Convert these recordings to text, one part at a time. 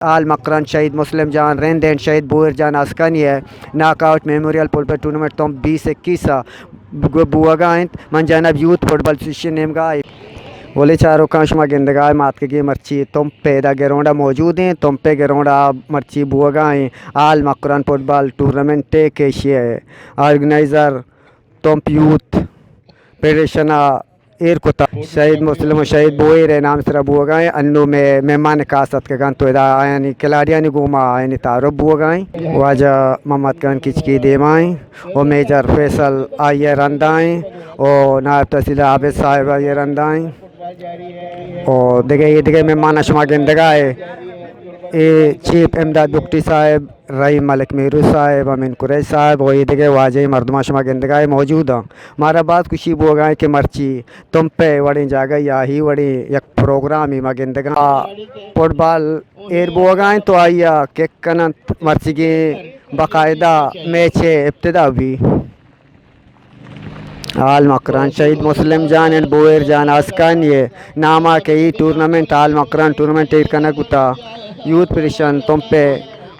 آل مکران شہید مسلم جان رند اینڈ شہید بوہر جان آسکانی ءِ ناک آؤٹ میموریل فٹبال ٹورنامنٹ تمپ بیس اکیس ءَ گ-، بوہگا انت۔ من جناب یوتھ فٹبال ایسوسیشن نیمگا آئی۔ ولے چاروکاں، شما گندگا ئے، ما اتکگیں مرچی تمپ ءِ ادا گراؤنڈ ءَ موجود ایں۔ تمپ ءِ گراؤنڈ ءَ مرچی بوہگا ایں آل مکران فٹبال ٹورنامنٹ ءِ کہ ایشی ءِ آرگنائزر تمپ یوتھ فیڈریشن ءَ ایر کتا۔ شہید مسلم و شہید بوہیر ءِ نام سرا بوہگا ایں۔ انو مئے مہمان خاص اتکگاں، تو ادا آیانی کھلاڑیانی گوما آیانی تعارف بوہگا ایں۔ واجہ محمد خان کچکی دیما ایں و میجر فیصل آئی ءِ رندا ایں و نائب تحصیلدار عابد صاحب آئی ءِ رندا ایں۔ و دگہ، اے دگہ مہمان شما گندگا ئے، اے چیف امداد بگٹی صاحب، رحیم ملک میرو صاحب، امین قریش صاحب و اے دگہ واجہ مردماں شما گندگا ئے موجود ایں۔ مارا باز خوشی بوگا ایں کہ مرچی تمپ ءِ وڑیں جاگہ یا ہی وڑیں یک پروگرامے ما گندگا۔ آ، فٹبال ایر بوگا ایں تو آئی ءَ کک کننت، مرچیگیں باقاعدہ میچ ءِ ابتدا بی۔ آل مکران شہید مسلم جان اینڈ بوہیر جان آسکانی ءِ ناما کہ ای ٹورنامنٹ آل مکران ٹورنامنٹ ایر کنگ بوتا، یوتھ فیڈریشن تمپ ءِ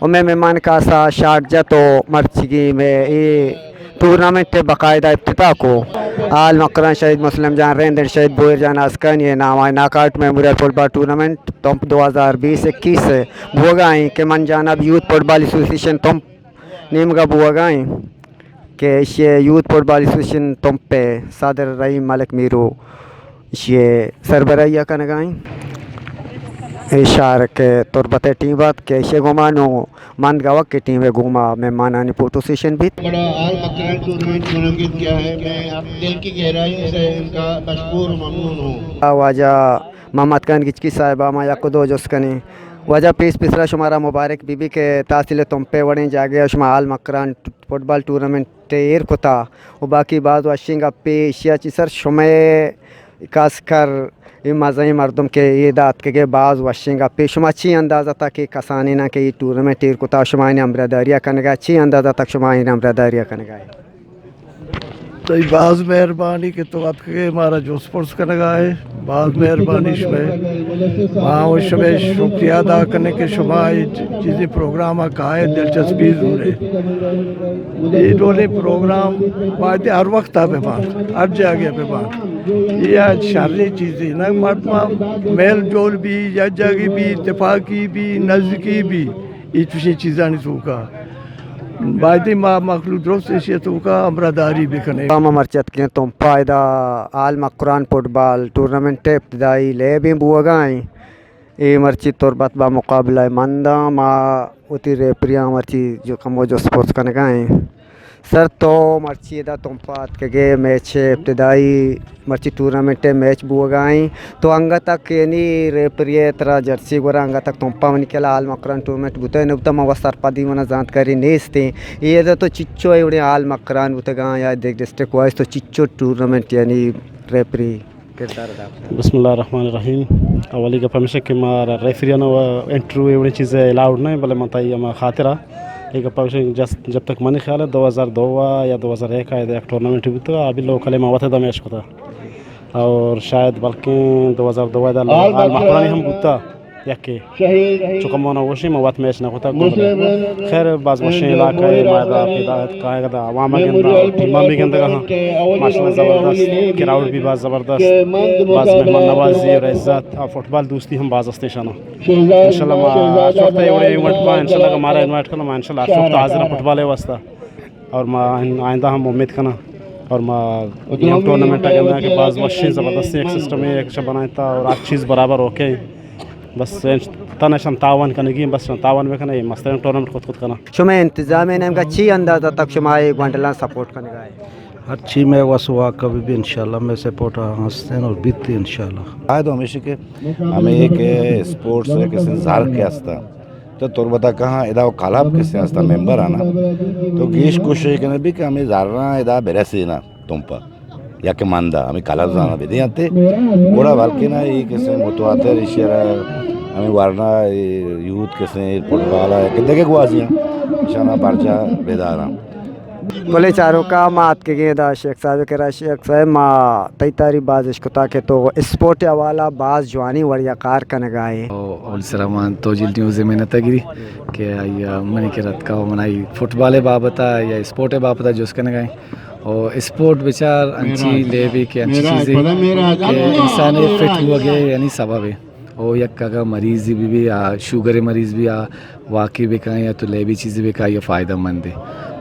و مئے مہمان خاصا شاٹ جت و مرچیگیں مئے اے ٹورنامنٹ ءِ باقاعدہ افتتاح کو۔ آل مکران شہید مسلم جان رند اینڈ شہید بوہیر جان آسکانی ءِ ناما ناک آؤٹ میموریل فٹبال ٹورنامنٹ تمپ دو ہزار بیس اکیس بوگا ایں کہ من جانب یوتھ فٹبال ایسوسیشن تمپ نیمگا بوہگا ایں کہ ایشی ءِ یوتھ فٹبال ایسوسیشن تمپ ءِ صدر رحیم ملک میرو ایشی ءِ سربراہی ءَ کنگا ایں۔ اے شارک تربت ءِ ٹیم ات کہ ایشی ءِ گوما نوں مند گوک ءِ ٹیم ءِ گوما مہمانانی فوٹو سیشن بیت۔ بڑا آل مکران ٹورنامنٹ منعقد کیا ہے، میں دل کی گہرائیوں سے ان کا مشکور و ممنون ہوں۔ آ واجہ محمد خان گچکی صاحب ءَ ما یک و دو جست کنیں۔ واجہ پیش پیسرا شمارا مبارک بی بی کہ تحصیل تمپ ءِ وڑیں جاگہ ءَ شما آل مکران فٹبال ٹورنامنٹ ایر کتا و باقی باز وشیں گپے ایشی ءَ چہ سر شمئے خاص کر اے مزنیں مردم کہ ادا اتکگے باز وشیں گپے۔ شما چی اندازہ تک اے کسانیناں کہ اے ٹورنامنٹ ایر کتا شما آیانی ہمراہداری ءَ کنگا، چی اندازہ تک شما آیانی ہمراہداری ءَ کنگا ئے؟ تئی باز مہربانی کہ تو اتکگے مارا جست پرس کنگا ئے۔ باز مہربانی شمئے۔ ما و شمئے شکریہ ادا کنیں کہ شما اے چ-، چیزیں پروگرام ءَ کائے دلچسپی زورے۔ اے ڈولیں پروگرام باید ہر وقت ءَ بہ بنت، ہر جاگہ ءَ بہ بنت۔ اے شریں چیزے نہ، مردم میل جول بی، یک جاگہ بی، اتفاقی بی، نزدیکی بی، اے چوشیں چیزانی توکا بایدیں ما مخلوق درست ایشی ءِ توکا ہمراہداری بکنیں۔ ما مرچی اتکیں تمپ ءَ، ادا آل مکران فٹبال ٹورنامنٹ ءِ ابتدائی لیبیں بوہگا ایں۔ اے مرچی تربت با مقابلہ ءَ مند آں۔ ما وتی ریفریاں مرچی جو کمو جست پرس کنگا ایں۔ سر تو مرچی ادا تمپ ءَ اتکگے میچ ءِ ابتدائی مرچی ٹورنامنٹ ءِ میچ بوہگا ایں۔ تو انگت تک یعنی ریفری ءَ ترا جرسی گورا انگت تک تمپ ءَ منی خیال ءَ آل مکران ٹورنامنٹ بوتگ نہ بوتگ، من وت سرپدی منا زانتکاری نیست ایں۔ اے ادا تو چچو اے وڑیں آل مکران بوتگاں یا دگہ ڈسٹرکٹ وائز تو چچو ٹورنامنٹ یعنی ریفری کردار ادا کتگ؟ بسم اللہ الرحمن الرحیم۔ اولی گپ ہمیش کہ ما ریفریاں و انٹرویو اے وڑیں چیز الاؤڈ نہ، بلے من تئی ہما خاطرا اے گپ ہمیش جس-، جب تک منی خیال ہے دو ہزار دو یا دو ہزار ایک ءَ یک ٹورنامنٹ بوتگ، ابھی لوکل ما وت ادا میچ کتا۔ اور شاید بلکیں دو ہزار دو ءَ آل مکرانی ہم بوتا یکے۔ چونکہ من گوشیں من وت میچ نہ کتگ گوں، بلے خیر باز وشیں علاقہ ہے، ما ادا پیدا اتکاں، ادا عوام گنداں، ٹیماں بھی گندگا ہاں۔ ماشاءاللہ زبردست، کراؤڈ بھی باز زبردست، باز مہمان نوازی اور عزت اور فٹبال دوستی ہم باز است انشاءاللہ۔ انشاءاللہ ما چوکتا ایوڑے ایونٹ با، انشاءاللہ کہ مارا انوائٹ کرنا، ما انشاءاللہ چوکتا حاضر ہیں فٹبال واسطہ۔ اور ما آئندہ ہم امید کناں اور ما اے ہم ٹورنامنٹ ءَ گنداں کہ باز وشیں زبردستیں یک سسٹم ہے، یک شب بنائیں تا اور ہر چیز برابر اوکے۔ بس تن اشان تعاون کنگی، بس اشان تعاون بکناں، اے مستریں ٹورنامنٹ خود خود کناں۔ شما انتظام نیمگا چی اندازہ تک شما اے گونڈلاں سپورٹ کنگا ئے؟ ہر چی مئے وس واقع بی انشاءاللہ مئے سپورٹ ہستیں اور بیت انشاءاللہ۔ آئے تو ہمیشہ کہ ہمیں ایک اسپورٹس ہے کہ سن زہر کے ہستا۔ تو تربت ءَ کہاں ادا و کلب کسے ہستا ممبر آنا، تو گیش کوشش کنگ بی کہ ہمیں زراں ادا برسینا تمپ ءَ یا کہ مند ءَ ہمیں کلب زانا بدیاں تے۔ گڑا بلکنا اے کسے متواتر ایشی را ہمیں ورنا اے یوتھ کسے فٹبال ءَ کہ دگہ گوازیاں اشانا برجا بداراں۔ بلے چاروکا، ما اتکگیں ادا شیخ صاحب ءِ کرا۔ شیخ صاحب، ما تئی تعریف باز اش کتا کہ تو اسپورٹ ءِ حوالہ باز جوانیں وڑیا کار کنگا ئے۔ او، اول سرا من توجیل نیوز ءِ منت گری کہ آئی ءَ منی کرا اتکا و من آئی فٹبال ءِ بابت ءَ یا اسپورٹ ءِ بابت ءَ جست کنگا ایں۔ او اسپورٹ بچار انچی لیبے کہ انچی چیزے کہ انسان ءِ فٹ بوگ ءِ یعنی سبب ءِ۔ او یک اگاں مریضے بہ بی، آ شوگر ءِ مریض بی، آ واکے بکن یا تو لیبی چیزے بکن، آئی ءَ فائدہ مند اے۔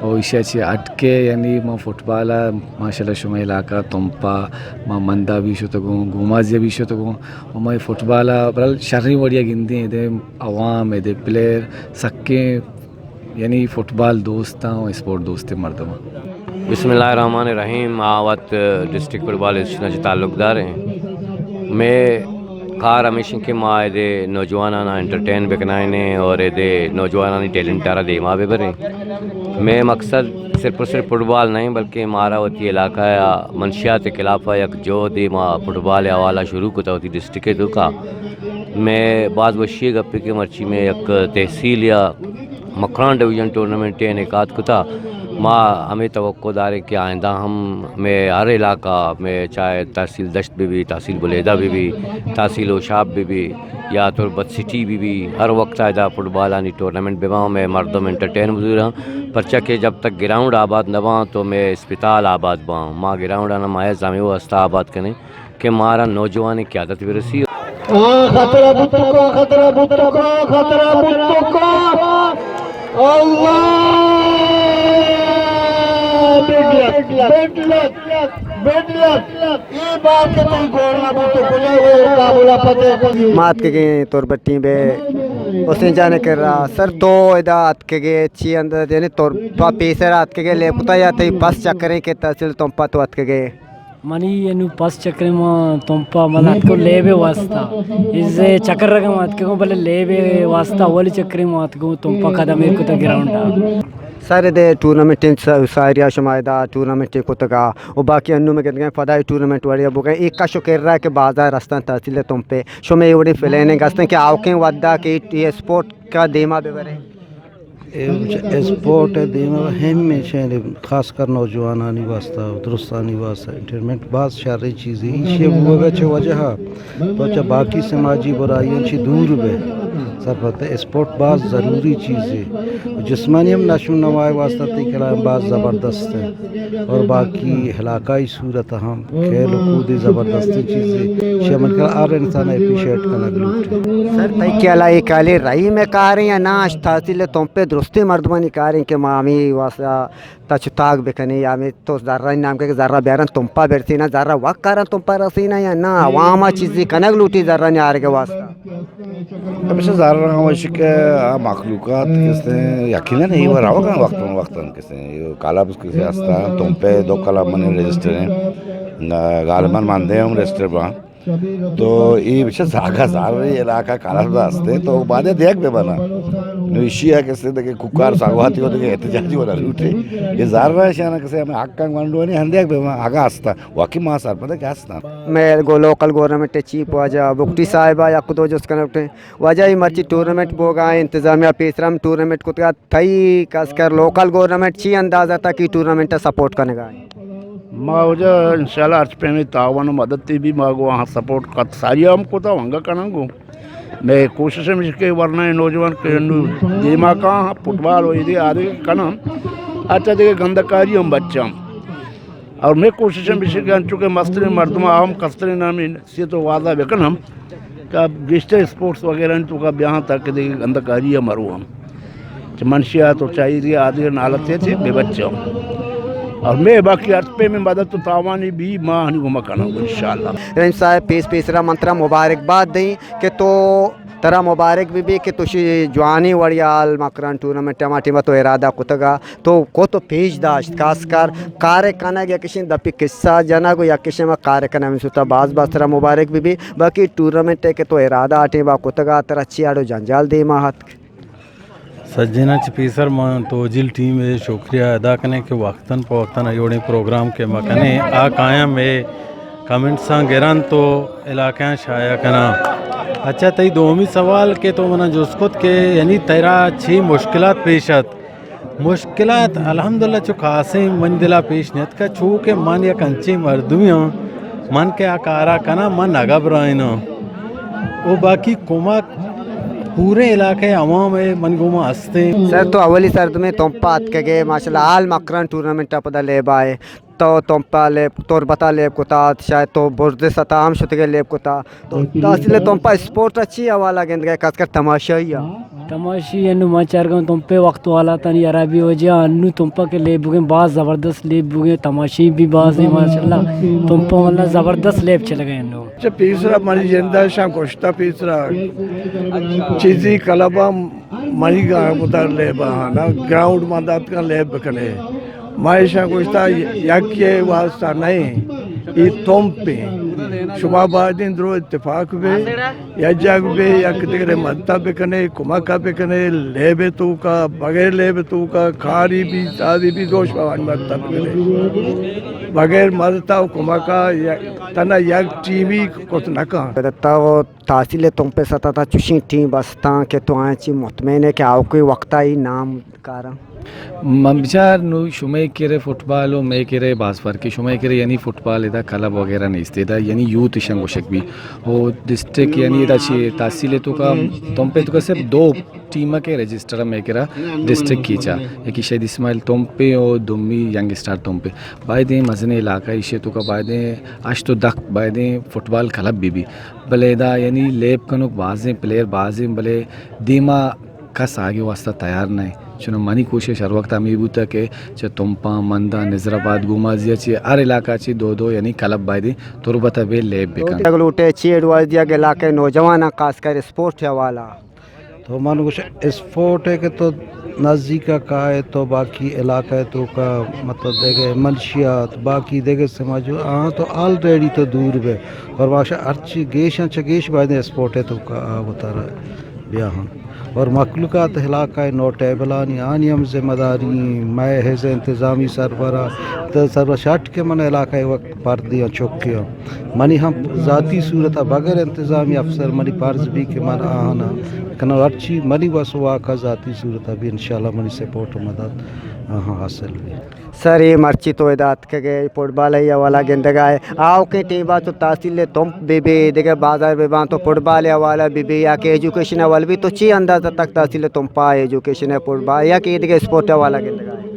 او ایشی ءَ چہ اٹ کے یعنی ما فٹبال ءَ ماشاءاللہ شمئے علاقہ تمپ ءَ ما مند ءَ بی شتگوں، گومازی ءَ بی شتگوں۔ و ما اے فٹبال ءَ برال شریں وڑی ءَ گندیں، ادے عوام، ادے پلیئر سکیں یعنی فٹبال دوستاں و اسپورٹ دوستیں مردماں۔ بسم اللہ الرحمن الرحیم۔ ما وت ڈسٹرکٹ فٹبال ایسوسیئیشن ءَ چہ تعلق دار ایں۔ مئے کار ہمیش ایں کہ ما ادے نوجواناں ءَ انٹرٹین بکنائینیں اور ادے نوجوانانی ٹیلنٹ ءَ را دیما ببریں۔ مئے مقصد صرف اور صرف فٹبال نہ ایں، بلکہ مارا وتی علاقہ ءِ منشیات ءِ خلاف ءَ یک جہدے ما فٹبال ءِ حوالہ شروع کتا وتی ڈسٹرکٹ ءِ توکا۔ مئے باز وشی ءِ گپے کہ مرچی مئے یک تحصیل یا مکران ڈویژن ٹورنامنٹے انعقاد کتا۔ ما ہمے توقع داریں کہ آئندہ ہم مئے ہر علاقہ، مئے چاہے تحصیل دشت بہ بی، تحصیل بلیدہ بہ بی، تحصیل ہوشاب بہ بی یا تربت سٹی بہ بی، ہر وقت ءَ ادا فٹبالانی ٹورنامنٹ بہ باں، مئے مردم انٹرٹین بزوراں، پرچا کہ جب تک گراؤنڈ آباد نہ باں تو مئے اسپتال آباد باں۔ ما گراؤنڈ ءَ ہم ہمے واسطہ آباد کنیں کہ مارا نوجوانیں قیادت برسی۔ آ، خطرہ بوتکا، خطرہ بوتکا، خطرہ بوتکا۔ اللہ! بیڈ لک، بیڈ لک، بیڈ لک۔ اے بات کہ تئی گول نہ بوتو، کجا وہ کابل ءَ پتہ۔ ما اتکگیں تربت ٹیم ءِ حسین جان ءِ کرا۔ سر، تو ادا اتکگے چی انداز، یعنی تربت ءَ پیسر اتکگے لیب کتا یا تئی پس چکریں کہ تحصیل تمپ ءَ تو اتکگے؟ منی انو پس چکرے ما تمپا من اتکو لیبے واسطہ۔ از چکر رگم اتکو بلے لیبے واسطہ اولی چکرے ما اتکو تمپا قدم ایر کتا گراؤنڈا۔ سر دے ٹورنامنٹ انت، سا-، ساریا شما ادا ٹورنامنٹ کتگا و باقی انو میں گندگا پدا ای ٹورنامنٹ وڑیا بوگا، ایک کشو کر رہا کہ بازار رستان تحصیل تمپے۔ شما اے وڑی پلاننگ ہستن کہ آوکیں ودا کہ ای اسپورٹ کا دیما ببرے؟ اے اسپورٹ ءِ دیم ءَ ہمیش ایں، خاص کر نوجوانانی واسطہ و درستانی واسطہ انٹرٹینمنٹ باز شریں چیزے۔ ایشی ءِ بوگ ءَ چہ وجہ ءَ تو چہ باقی سماجی برائیاں چہ دور بئے، سرپد اسپورٹ باز ضروری چیزے۔ جسمانی ہم نشو و نما ءِ واسطہ تئی کلام باز زبردست ایں اور باقی علاقائی صورت ہم کھیل و کودی زبردستیں چیزے، شہ من کر ہر انسان اپریشیٹ کنگ لوٹی۔ سر، تئی خیال ءَ اے کالے رحیم ءِ کاریں یا نہ؟ اش تحصیل تمپ ءِ درستیں مردمانی کاریں کہ ما ہمے واسطہ تچ و تاگ بکنیں یا ہمے تو زرانی نام کہ زرہ بیارن تمپا برسینا، زرہ وک کارن تمپا رسینا یا نہ؟ عوام ءَ چیزے کنگ لوٹی زرانی آرگ ءِ واسطہ؟ ہمیشہ زر ہم اش کہ آ مخلوقات کسے یقیناً اے و روگاں وقتاً وقتاً کسے۔ اے کلبز کسے ہستاں، تمپے دو کلب منی رجسٹر ایں۔ غالباً مندے ہم رجسٹر باں۔ تو اے بچہ زاگا زار علاقہ کلبز ہستے تو بعد دیگ بہ بنا۔ نو ایشی ہے کسے دگہ کوکار ساواتی ہو دگہ احتجاجی ولا لوٹے۔ اے زار شانا کسے ہمیں حقاں گونڈونی ہندیگ بہ بنا آگا ہستا۔ واقعی ما سرپدہ کہ ہستاں۔ مئے گو-، لوکل گورنمنٹ ءِ چیف واجہ بگٹی صاحب ءَ یک دو جست کنگ لوٹیں۔ واجہ، اے مرچی ٹورنمنٹ بوگا، انتظامیہ پیسر ہم ٹورنمنٹ کتگا، تئی خاص کر لوکل گورنمنٹ چی اندازہ تک اے ٹورنمنٹ ءَ سپورٹ کنگا؟ ما واجہ انشاءاللہ ہرچ پیمیں تعاون و مدد بی ما گوں آہاں سپورٹ کت، ساری ہم کتا و انگا کناں گوں۔ مئے کوشش ہمیش کہ ورنائیں نوجوان کہ انو دیما کاں فٹبال و ایدے آدگہ کناں، اچھا دگہ گندکاری ہم بچاں۔ اور مئے کوشش ہمیش کہ انچو کہ مستریں مردم ہم کستریں نامی صحت و واضح بکنم کہ گیشتر اسپورٹس وغیرہ توکا بیاں تاکہ دگہ گندکاری ءَ مرو ہم چہ منشیات و چاہیری آدگہ نالتے تھے بے بچوں۔ اور مئے باقی ہر پیمیں مدد و تعاوانی بی ما ہنی گما کناں انشاءاللہ۔ رحیم صاحب، پیس پیسرا من ترا مبارکباد دیں کہ تو، ترا مبارک بہ بی کہ تو شی جوانیں وڑی حال مکران ٹورنمنٹ ہما ٹیم تو ارادہ کتگا۔ تو کت و پیش داشت، خاص کر کار کنگ، یک کشیں دپی قصہ جنگ و یک کشیں ما کار کنگ، ہمیں سوتا باز باز ترا مبارک بہ بی۔ باقی ٹورنمنٹ ہے کہ تو ارادہ آ ٹیم با کتگا، ترا چی آڑو جنجال دیما ہتک؟ سجیناں چہ پیسر ما توجیل ٹیم ءِ شکریہ ادا کنیں کہ وقتاً پہ وقتاً ایوڑیں پروگرام کہ ما کنیں، آ کایاں مئے کمنٹساں گرنت و علاقیاں شائع کناں۔ اچھا، تئی دومی سوال کہ تو منا جست کت کہ یعنی ترا چی مشکلات پیش ات؟ مشکلات الحمدللہ چو خاصیں من دلا پیش نیتکا، چو کہ من یک انچیں مردمی آں، من کہ آ کارا کناں، من نہ گھبرائیناں۔ او باقی کمک پورے علاقہ عوام ء من گوما ہستیں۔ سر، تو اولی سردمے تمپا اتکگے، ماشاءاللہ، آل مکران ٹورنامنٹ ء پدا لیب آئے۔ تو تمپا لیب، تربتا لیب کتا، شاید تو برز ستا ہم شتگے لیب کتا۔ تو تحصیل تمپا اسپورٹ ء چی حوالہ گندگے، خاص کر تماشائی ء؟ تماشائی انو ما چارگاں تمپے وقت والا تانی عربی وجہ انو تمپا کے لیب بگیں، باز زبردست لیب بگیں، تماشائی بھی باز ہیں ماشاءاللہ۔ تمپا واللہ زبردست لیب چلگے انو۔ چہ پیسرا منی جندا شاں گوشتا پیسرا چیزی کلبا منی گا مدار لیبا ہانا گراؤنڈ ما دات کن لیب بکنے۔ ما ایشاں گوشتا، یکے واسطہ نہیں، یہ تمپ ہیں۔ شما باید درو اتفاق بے، یک جاگ بے، یک دگرے مدتا بکنے، کمکا بکنے، لیبے توکا، بغیر لیبے توکا، کاری بھی، سازی بھی، دوش بوان مدتا بکنے۔ بغیر مدتا و کمکا یک، تنا یک ٹیمی کت نکان۔ تا تحصیل تمپ ء ستا تا چوشیں ٹیم بستاں کہ تو آیاں چی مطمئن ئے کہ آؤکیں وقت ء اے نام کاراں؟ من بچار نو شمئے کرے فٹبال و مئے کرے باز فرق ہے۔ شمئے کرے یعنی فٹبال ادا کلب وغیرہ نیست، ادا یعنی یوتھ اشاں گوشگ بی۔ او ڈسٹرکٹ یعنی ادا چی تحصیل توکا تمپ ء توکا صرف دو ٹیم کے رجسٹر مئے کرا ڈسٹرکٹ کیچا، یکی شہید اسماعیل تمپ ء او دومی ینگ اسٹار تمپ ء۔ بایدیں مزنیں علاقہ ایشی توکا بایدیں ہشت و دہ بایدیں فٹبال کلب بی بی۔ بلے ادا یعنی لیب کنوک بازیں، پلیئر بازیں، بلے دیما کس آگے واسطہ تیار نہ۔ چوناں منی کوشش ہر وقت ہمے بوتا کہ چہ تمپاں، منداں، نظر آباد، گومازی ء چہ ہر علاقہ چہ دو دو یعنی کلب بایدیں تربت ء بے لیب بکن۔ لوٹے چی ایڈوائز دیا کہ علاقے نوجواناں خاص کر اسپورٹ حوالہ؟ تو من گوش اسپورٹ ہے کہ تو نزدیک کائے تو باقی علاقہ ہے تو کا مطلب دیگه منشیات باقی دیگه سماجو، ہاں تو آلریڈی تو دور بے۔ اور ماشا ہرچی گیشاں چہ گیش بایدیں اسپورٹ ہے تو کا آ وتارا بیا ہاں۔ اور مخلوقات علاقہ نوٹیبلانی آنی ہم ذمہ داری، مئے ہز انتظامی سربراہ، تو سربراہ شٹ کہ من علاقہ وقت پردیاں چکیاں۔ منی ہم ذاتی صورت بغیر انتظامی افسر منی فرض بی کہ من آہانا کناں ہرچی منی وس واقع ذاتی صورت بی انشاءاللہ منی سپورٹ و مدد آہاں حاصل بی۔ سر، اے مرچی تو ادا اتکگ ئے، فٹبال ء حوالہ گندگ ء ئے۔ آؤکیں ٹیم ء تو تحصیل تمپ بہ بے، دگہ بازار بہ باں تو فٹبال ء حوالہ بہ بے یا کہ ایجوکیشن ء حوالہ بہ بے، تو چی اندازہ تک تحصیل تمپ ء ایجوکیشن ء فٹبال یا کہ دگہ اسپورٹ ء حوالہ گندگ ء ئے؟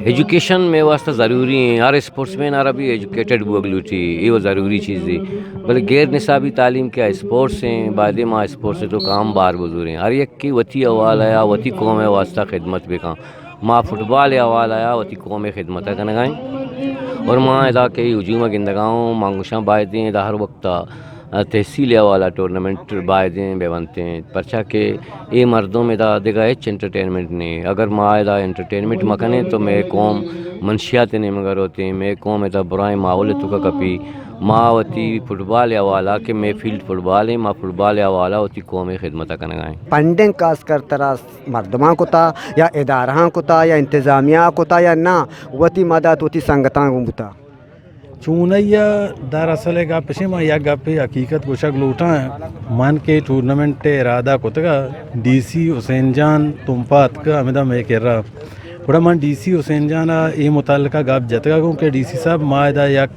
ایجوکیشن مئے واسطہ ضروری ہیں، ہر اسپورٹس مین ء را بھی ایجوکیٹڈ بوگ لوٹی، اے وہ ضروری چیز ہے۔ بلے غیر نصابی تعلیم کیا اسپورٹس ہیں، بایدیں ما اسپورٹس ء توکا ہم بار بزوریں۔ ہر یکے وتی حوالہ ء وتی قوم ء واسطہ خدمت بکن۔ ما فٹبال ء حوالہ ء وتی قوم ء خدمت ء کنگ ء ایں اور ما ادا کہ ہجوم ء گندگ ء اوں، ما گوشاں بایدیں ادا ہر وقت ء تحصیل ء حوالہ ٹورنامنٹ بایدیں بہ بنتیں، پرچا کہ اے مردم ادا دگہ ہچ انٹرٹینمنٹ نہیں۔ اگر ما ادا انٹرٹینمنٹ مہ کنیں تو مئے قوم منشیات ء نیمگ ء روتیں، مئے قوم ادا برائیں ماحول ء توکا کپی۔ ما وتی فٹبال ء حوالہ کہ مئے فیلڈ فٹبال ایں، ما فٹبال ء حوالہ وتی قوم ء خدمت ء کنگ ء ایں۔ فنڈنگ خاص کر ترا مردماں کتا یا ادارہاں کتا یا انتظامیہ کتا یا نہ وتی مدد وتی سنگتاں گوں بوتا؟ چونائی ء دراصل ء گپ اش، من یک گپے حقیقت گوشگ لوٹاں۔ من کہ ٹورنامنٹ ء ارادہ کتگ ء ڈی سی حسین جان تمپا اتک ہمدا مئے کرا۔ گڑا من ڈی سی حسین جان ء اے متعلقہ گپ جتگ ء گوں کہ ڈی سی صاحب ما ادا یک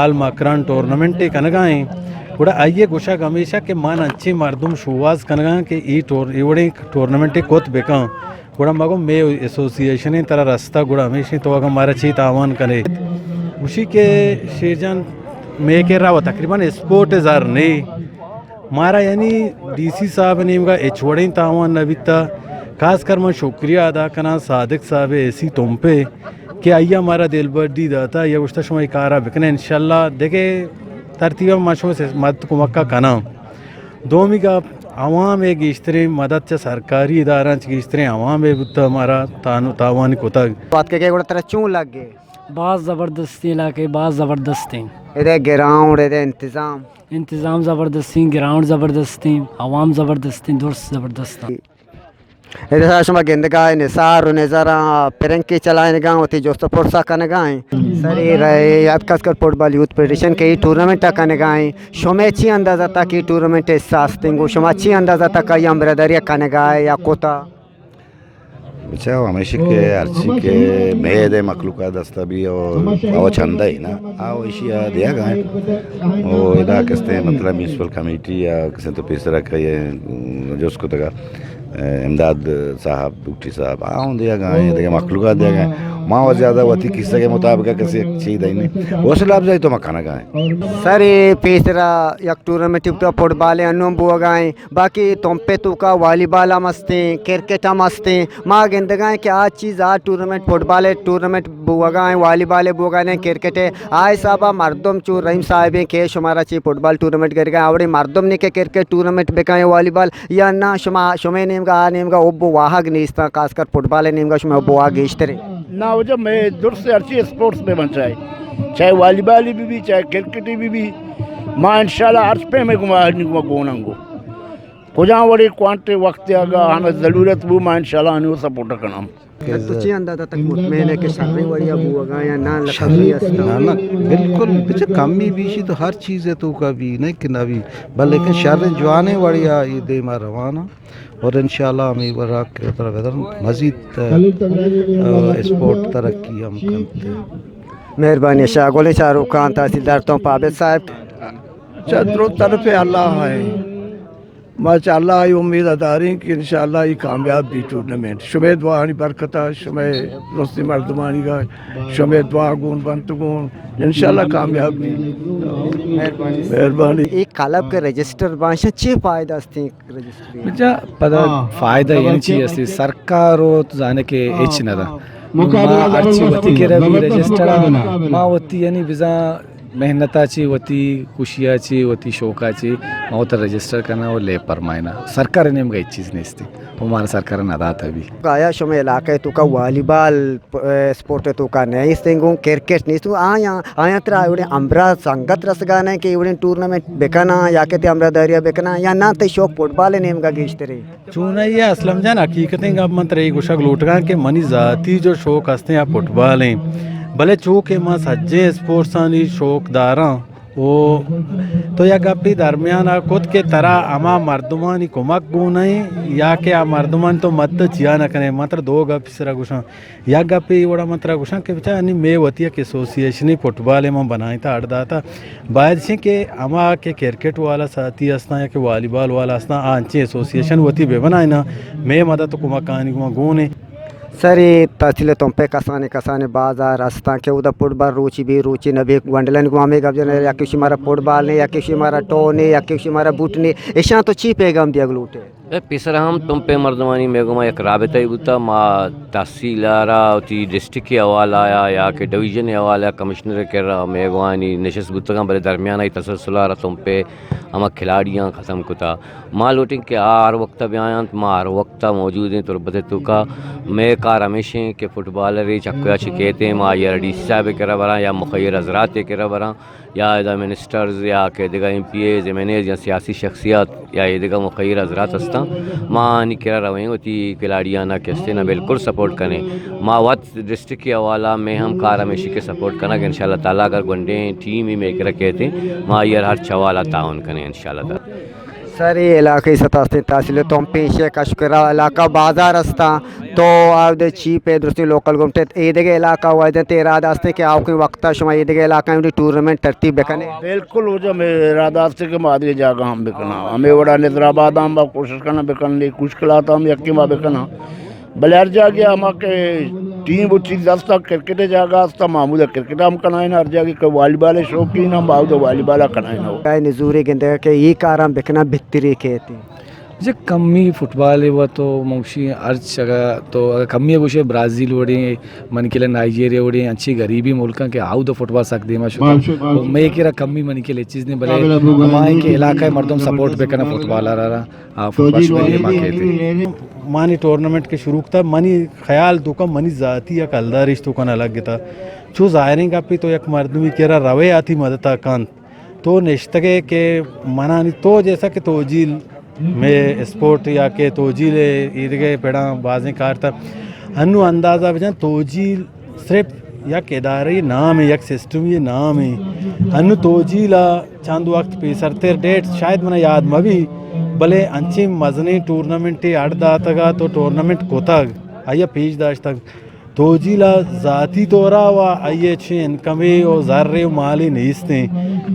آل مکران ٹورنامنٹے کنگا ایں۔ گڑا آئی ء گوشگ ہمیشہ کہ من انچیں مردم شوہاز کنگاں کہ اے ٹور-، اے وڑیں ٹورنامنٹے کت بکن۔ گڑا ما گوں مئے ایسوسی ایشن ایں ترا رستہ، گڑا ہمیشیں تو اگاں مارا چی تاوان کنے۔ گوشی کہ شیر جان مئے کرا و تقریباً اسپورٹ زر نے۔ مارا یعنی ڈی سی صاحب ء نیمگا ہچ وڑیں تاوان نہ بیتا۔ خاص کر من شکریہ ادا کناں صادق صاحب ء اے سی تمپے کہ آئی ء مارا دلبڈی داتا، آئی ء گوشتا شما اے کارا بکنے، انشاءاللہ دگہ ترتیب ء ما شما سے مدد کمک ء کناں۔ دومی گپ، عوام ء گیشتریں مدد چہ سرکاری ادارہاں چہ گیشتریں عوام ء بوتا، مارا تان-، تاوان کتگ۔ بات کہ گڑا ترا چون لگے؟ باز زبردستیں علاقہ، باز زبردستیں۔ ادے گراؤنڈ، ادے انتظام؟ انتظام زبردستیں، گراؤنڈ زبردستیں، عوام زبردستیں، درست زبردستیں۔ ادے سرا شما گندگا اے نثار و نظراں پرنکے چلائینگاں، وتی جست و پرسا کنگا ایں۔ سر اے رہے یاد خاص کر فٹبال یوتھ فیڈریشن کہ اے ٹورنامنٹ ء کنگا ایں۔ شمے چی اندازہ تک اے ٹورنامنٹ ء حصہ ہستیں؟ گو شما چی اندازہ تک آئی ہمبرداری ء کنگا اے یا کتا؟ بچا، ہمیشہ کہ ہرچی کہ مئے دے مخلوقات دستا بھی او، او چندہ ہی نا، او ایشی آ دیا گائیں۔ او ادا کستے مطلب میونسپل کمیٹی یا کسے تو پیسرا کہ یہ جوس کو تگا، امداد صاحب، بگٹی صاحب، آ ہوں دیا گائیں، دیگہ مخلوقات دیا گائیں۔ ما و زیادہ وتی قصہ کے مطابق کسی چیز دینی۔ حوصلہ افزائی تو مکانا گائیں۔ سر، پیسرا یک ٹورنمنٹ بوتا، فٹبال انوں بوگائیں۔ باقی تمپے توکا والی بال ہم استیں، کرکٹ ہم استیں۔ ما گندگائیں کہ آ چیز، آ ٹورنمنٹ، فٹبال ٹورنمنٹ بوگا ہیں، والی بال بوگا ہیں، کرکٹ ہے۔ آ حسابا مردم چو رحیم صاحب ہیں کہ شمارا چی فٹبال ٹورنمنٹ گرگا ہیں، اوڑے مردم نے کہ کرکٹ ٹورنمنٹ بکائیں، والی بال یا نہ، شما، شمے نیمگا، آ نیمگا حب و واہگ نیستاں، خاص کر فٹبال نیمگا شما حب و واہگ گیشتریں۔ نہ وجہ میں درست ہرچی اسپورٹس بہ بن چاہے، چاہے والی بال بھی بھی، چاہے کرکٹ بھی بھی، ما انشاءاللہ ہرچ پہ میں گما، گما گوننگو۔ کجام وڑے کوانٹے وقت آگا ہمیں ضرورت بو، ما انشاءاللہ انو سپورٹ کنم۔ تو چی اندازہ تک مطمئن ہے کہ شریں وڑیا بوگا یا نہ لکمی استا؟ نہ، نہ، بالکل، بچہ کمی بیشی تو ہر چیز ہے تو کا بھی نہیں کہ نہ بھی، بلکہ شر جوانے وڑیا یہ دیما روانا اور انشاءاللہ ہمیں ورا کے اترا بدن مزید، آ، اسپورٹ ترقی ہم کرتے۔ مہربانی۔ شاہ گل شاہ رخ خان، تحصیلدار تمپ، عابد صاحب۔ چہ درو طرف اللہ ہے۔ ما چہ اللہ ء امید داریں کہ انشاءاللہ ای کامیاب بی ٹورنمنٹ۔ شمے دعاانی برکت ء، شمے درستی مردمانی گا، شمے دعا گون بنت گون، انشاءاللہ کامیاب بی۔ مہربانی۔ اے کلب کے رجسٹر بانشا چی فائدہ استیں؟ رجسٹری بچا پدا فائدہ یعنی چی استی؟ سرکار و تو زانے کہ ہچ نہ دا۔ ما ہرچی وتی کرا بھی رجسٹر، ما وتی یعنی بزاں محنت ء چہ، وتی خوشی ء چہ، وتی شوق ء چہ ما وت رجسٹر کناں و لیب پرمائیناں۔ سرکار ء نیمگا ہچ چیز نیست، و مارا سرکار ء نہ دات ابھی۔ آیا شمئے علاقہ ء توکا والی بال، پ-، اسپورٹ ء توکا نیست انگوں، کرکٹ نیست انگوں، آیاں، آیاں ترا ایوڑیں ہمراہ سنگت رسگا نہ کہ ایوڑیں ٹورنامنٹ بکناں یا کہ تئی ہمراہ داریا بکناں، یا نہ تئی شوق فٹبال ء نیمگا گیشترے؟ چونائی ء اسلم جان، حقیقتیں گپ من ترا اے گوشگ لوٹگاں کہ منی ذاتی جو شوق ہستیں آ فٹبال ایں، بلے چو کہ ما سجیں اسپورٹسانی شوق داراں، او تو یک گپے درمیان ء کت کہ ترا ہما مردمانی کمک گون ایں یا کہ آ مردمانی تو مدد چیا نہ کنے؟ من ترا دو گپ سرا گوشاں۔ یک گپے اے وڑا من ترا گوشاں کہ بچا انی مے وتی یک ایسوسی ایشنے فٹبال ء من بنائینتا، اڈ داتا۔ باید اش کہ ہما کہ کرکٹ والا ساتھی ہستاں یا کہ والی بال والا ہستاں، آ انچیں ایسوسی ایشن وتی بہ بنائیناں، مے مدد و کمکانی گوما گون ایں۔ سر، اے تحصیل تمپ ء کسانیں کسانیں بازار ہستاں کہ اودا فٹبال روچی بے روچی نہ بے، گونڈلانی گوما ہمے گپ جنئے، یکے گوشی مارا فٹبال نے، یکے گوشی مارا ٹو نے، یکے گوشی مارا بوٹ نے، اشاں تو چی پیغام دیگ لوٹے؟ اے پیسر ہم تمپے مردمانی مئے گوما یک رابطہ ای بوتا، ما تحصیل ء را وتی ڈسٹرکٹ ء حوالہ ء یا کہ ڈویژن ء حوالہ ء کمشنر ء کرا مئے گوانی نشست بوتگاں، بلے درمیان ء تسلسل ء را تمپے ہما کھلاڑیاں ختم کتا۔ ما لوٹیں کہ آ ہر وقت ء بیاینت، ما ہر وقت ء موجود ایں تربت ء توکا۔ مئے کار ہمیش ایں کہ فٹبالر ء چکویا چہ کیت ایں، ما آئی ء را ڈی سی صاحب ء کرا براں یا مخیر حضرات ء کرا براں۔ یا ادا منسٹرز یا کہ دگہ ایم پی ایز، ایم این ایز یا سیاسی شخصیات یا اے دگہ مخیر حضرات ہستاں، ما آنی کرا رویں، وتی کھلاڑیانا کہ ہستیں نا بالکل سپورٹ کنیں۔ ما وت ڈسٹرکٹ کے حوالہ مئے ہم کار ہمیشی کہ سپورٹ کنگ انشاءاللہ تعالی، اگر گونڈیں ٹیمے مئے کرا کیت ایں، ما آئی ء ہر چہ حوالہ تعاون کنیں انشاءاللہ تعالی۔ سر، اے علاقہ ء ستا ہستیں تحصیل تمپ پیش ء کشکرا علاقہ بازار ہستاں، تو آودے چی پہ درستیں لوکل گمٹے اے دگہ علاقہ وایدیں تئی ارادہ ہستیں کہ آوکیں وقتا شما اے دگہ علاقہ ء ٹورنامنٹ ترتیب بکنے؟ بالکل، وجہ مئے ارادہ ہستیں کہ ما دگہ جاگہ ہم بکناں، ہمے وڑا نظر آباد ہم ما کوشش کناں بکناں، نی کوشکلات ہم یکے ما بکناں۔ بلے ہر جاگہ ہما کہ ٹیم و چیز ہستا، کرکٹ ء جاگہ ہستا، ما ہمودا کرکٹ ہم کنائیناں، ہر جاگہ کہ والی بال ء شوقین ہم، ما ہمودا والی بال ء کنائیناں۔ اے نزوری گندگ کہ اے کاراں بکناں بہتری کیت۔ جی، کمی فٹبال ء و تو منگشی ہرچ اگہ تو اگہ کمی ء گوشے برازیل وڑیں، من کلے نائجیریا وڑیں انچیں غریبی ملکاں کہ آؤدا فٹبال سک دیما شتا۔ و مئے کرا کمی منی کلے چیز نہیں، بلے ہمائیں کہ علاقہ ء مردم سپورٹ بکناں فٹبال ء را۔ آ فٹبال شمئے دیما کیت۔ مانی ٹورنامنٹ کہ شروع کتا، منی خیال توکا منی ذاتی یک کلدارش توکا نہ لگتا۔ چو ظاہریں گپے، تو یک مردمی کرا روے آتی مدتا کنت، تو نشتگے کہ منانی تو جیسا کہ توجیل میں اسپورٹ یا کہ توجیل ایدگہ پڑاں بازیں کار تا، ہنو اندازہ بجن توجیل صرف یک ادارے نام ہے، یک سسٹم یہ نام ہے۔ ہنو توجیل ء چند وقت پیسرتر ڈیٹ شاید منا یاد مہ بی، بلے انچیں مزنیں ٹورنامنٹے اڈ داتگ ات و ٹورنامنٹ کتگ۔ آئی ءَ پیش داشتگ۔ توجیل ءَ ذاتی طور ءَ و آئی ءِ چہ انکمے و زرے و مالے نیست ایں،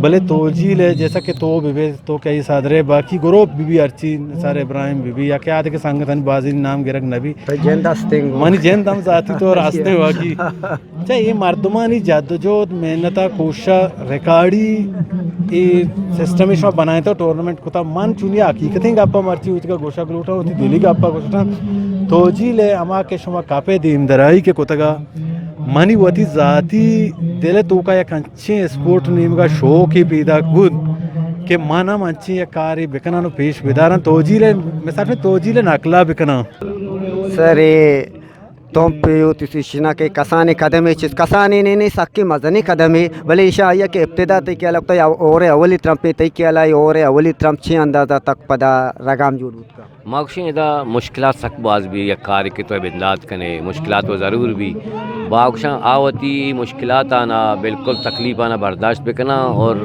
بلے توجیل ءَ جیسا کہ تو بہ بے، تو کہ آئی ءِ صدر ئے، باقی گروپ بہ بی، ہرچی نثار ابراہیم بہ بی یا کہ آ دگہ سنگتانی بازی نام گرگ نہ بی۔ تئی جند ہستیں گوں۔ منی جند ہم ذاتی طور ہستیں واقعی۔ چہ اے مردمانی جدوجہد، محنت ءُ کوشش ءِ ریکارڈی اے سسٹم ءَ شما بنائینتگ، ٹورنامنٹ کتگ۔ من چونی حقیقتیں گپ ءَ مرچی وتی گوشگ لوٹاں، وتی دلی گپ ءَ گوشاں۔ توجیل ءَ ہما کہ شما کپ ءِ دیمدرائی کہ کتگ ءَ، منی وتی ذاتی دل ءِ توکا یک انچیں اسپورٹ نیمگ ءَ شوقے پیداک بوت کہ من ہم انچیں یک کارے بکناں و پیش بداراں۔ توجیل ءَ، مثال پہ توجیل ءِ نقل ءَ بکناں۔ سر، اے تمپ یوتھ ایسوسیشن ءَ کہ کسانیں قدمے چست، کسانیں نہ، نہ، سکیں مزنیں قدمے، بلے ایشاں آئی ءَ کہ ابتدا تئی خیال ءَ کتگ، یا ہور ءِ اولی ترمپے، تئی خیال ءَ ہور ءِ اولی ترمپ چے انداز ءَ تک پدا رگام جوڑ بوت کنت؟ ما گوشیں ادا مشکلات سک باز بی، یک کارے کہ تو بندات کنے، مشکلات و ضرور بی۔ ما گوشاں آ وتی مشکلاتانا، بالکل تکلیفانا برداشت بکناں اور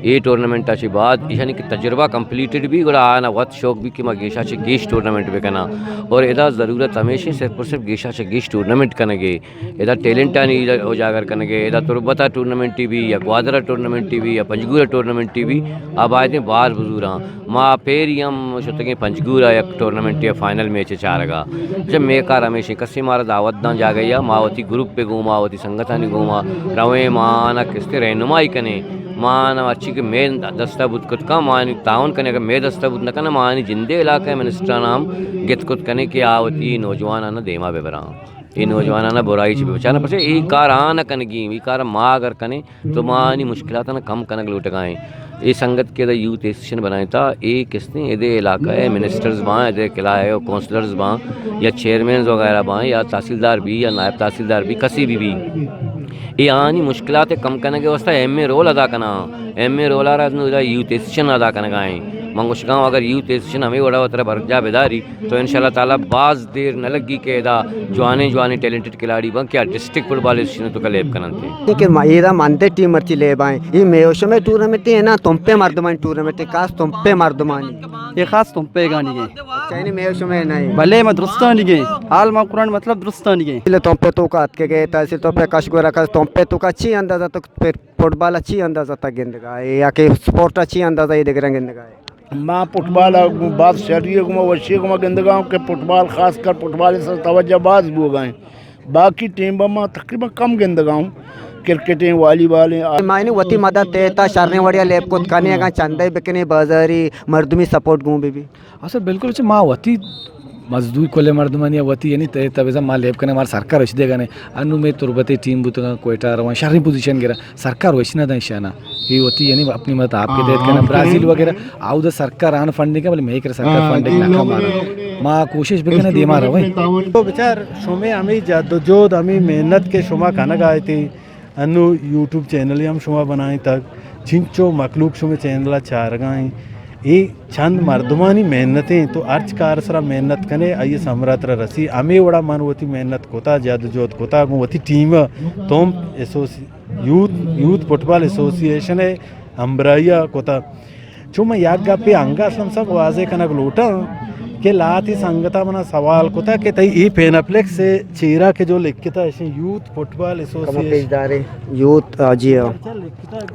اے ٹورنامنٹ ءَ چہ بعد ایشانی کہ تجربہ کمپلیٹڈ بی، گڑا آنا وت شوق بی کہ ما گیشا چہ گیش ٹورنامنٹ بکناں۔ اور ادا ضرورت ہمیش ایں صرف اور صرف گیشا چہ گیش ٹورنامنٹ کنگے، ادا ٹیلنٹانی اجاگر کنگے، ادا تربت ءَ ٹورنامنٹے بی یا گوادر ءَ ٹورنامنٹے بی یا پنجگور ءَ ٹورنامنٹے بی، آ بایدیں باز بزوراں۔ ما پیری ہم شتگیں پنجگور ءَ یک ٹورنامنٹے ءَ فائنل میچ ءَ چارگا۔ چہ مئے کار ہمیش ایں، کسے مارا دعوت داں جاگہے ءَ، ما وتی گروپ ءِ گوما، وتی سنگتانی گوما رویں، ما آناں کستے رہنمائی کنیں، ما آناں ہرچی کہ مئے دست ءَ بوت کت کن، ما آنی تعاون کنیں، اگر مئے دست ءَ بوت نہ کناں، ما آنی جندے علاقہ ءِ منسٹراناں ہم گت کت کنیں کہ آ وتی نوجواناناں دیما بہ براں، اے نوجواناناں برائی چہ بہ بچاراں، پرچہ اے کار آ نہ کنگی ایں، اے کار ما اگر کنیں تو ما آنی مشکلاتاں کم کنگ لوٹگا ایں۔ اے سنگت کہ ادا یوتھ ایسوسیشن بنائینتا، اے کستیں ادے علاقہ ءِ منسٹرز باں، ادے قلعہ ءِ کونسلرز باں یا چیئرمینز وغیرہ باں یا تحصیلدار بی یا نائب تحصیلدار بی، کسے بہ بی، اے آنی مشکلات ءَ کم کنگ ءِ واستہ اہمیں رول ادا کناں۔ اہمیں رول ءَ را نوں ادا یوتھ ایسوسیشن ادا کنگا ایں۔ من گوشگاں اگر یوتھ ایسوسیشن ہمے وڑا وترا برجا بداری تو انشاءاللہ تعالی باز دیر نہ لگی کہ ادا جوانیں جوانیں ٹیلنٹڈ کھلاڑی باں کہ آ ڈسٹرکٹ فٹبال ایسوسیشن ءِ توکا لیب کننت۔ کہ ما ادا مندے ٹیم مرچی لیب ایں۔ اے مئے و شمئے ٹورنامنٹ ایں نا، تمپ ءِ مردمانی ٹورنامنٹ ایں، خاص تمپ ءِ مردمانی۔ اے خاص تمپ ءِ گانی ایں۔ اچھا، یعنی مئے و شمئے نہ ایں۔ بلے ما درستانی ایں۔ حال ما قرآن مطلب درستانی ایں۔ بلے تمپ ءِ توکا اتکگے، تحصیل تمپ ءِ کش گورا کس، تمپ ءِ توکا چی اندازہ تک پھر فٹبال ءَ چی اندازہ تک گندگا ئے یا کہ سپورٹ ءَ چی اندازہ اے دگراں گندگا ئے؟ ما فٹبال ءَ گوں باز شری ءَ گوں وشی ءَ گوں گندگا اوں کہ فٹبال، خاص کر فٹبال ءِ سر توجہ باز بوگا ایں۔ باقی ٹیم ءَ ما تقریباً کم گندگا اوں، کرکٹ ایں، والی بال ایں۔ ما یعنی وتی مدد تحت ءَ شریں وڑے ءَ لیب کت کنیں، اگاں چندے بکنیں، بازاری مردمی سپورٹ گوں بہ بی۔ اصل بالکل چہ ما وتی مزدور کل مردمانی وتی یعنی تحت ءَ بزاں ما لیب کنیں، مارا سرکار اش دیگا نے۔ انوں مئے تربت ءِ ٹیم بوتگاں، کوئٹہ ءَ رواں، شریں پوزیشن گرا، سرکار وش نہ داں ایشانا۔ اے وتی یعنی اپنی مدد آپ کے تحت کناں۔ برازیل وغیرہ آودا سرکار آن فنڈنگ ءَ، بلے مئے کرا سرکار فنڈنگ نہ کن مارا۔ ما کوشش بکنیں دیما رویں۔ تو بچار، شمے ہمے جد و جہد، ہمے محنت کہ شما کنگا اتیں، انوں یوٹیوب چینلے ہم شما بنائینتگ، چنچو مخلوق شمے چینل ءَ چارگا ایں۔ اے چند مردمانی محنت ایں، تو ہرچ کار سرا محنت کنے، آئی ءِ ثمرہ ترا رسی۔ ہمے وڑا من وتی محنت کتا، جد و جہد کتا، گوں وتی ٹیم ءَ تمپ ایسوسی-، یوتھ، یوتھ فٹبال ایسوسی ایشن ءِ ہمبراہی ءَ کتا۔ چو من یک گپے انگہ اسلم صاحب واضح کنگ لوٹاں کہ لہتے سنگتاں منا سوال کتا کہ تئی اے پینپلیکس ءِ چیرا کہ جو لکھتا، اشیں یوتھ فٹبال ایسوسی ایشن۔ یوتھ، آ، جی ہاں۔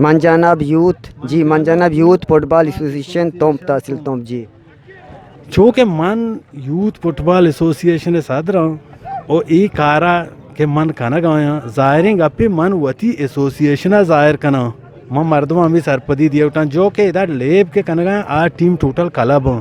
من جناب یوتھ، جی، من جناب یوتھ فٹبال ایسوسی ایشن تمپ، تحصیل تمپ، جی۔ چو کہ من یوتھ فٹبال ایسوسی ایشن ءِ صدر آں و اے کارا کہ من کنگ آیاں، ظاہریں گپے من وتی ایسوسی ایشن ءَ ظاہر کناں۔ من مردماں ہمے سرپدی دیوٹاں، جو کہ ادا لیب کہ کنگ آیاں، آ ٹیم ٹوٹل کلب آں۔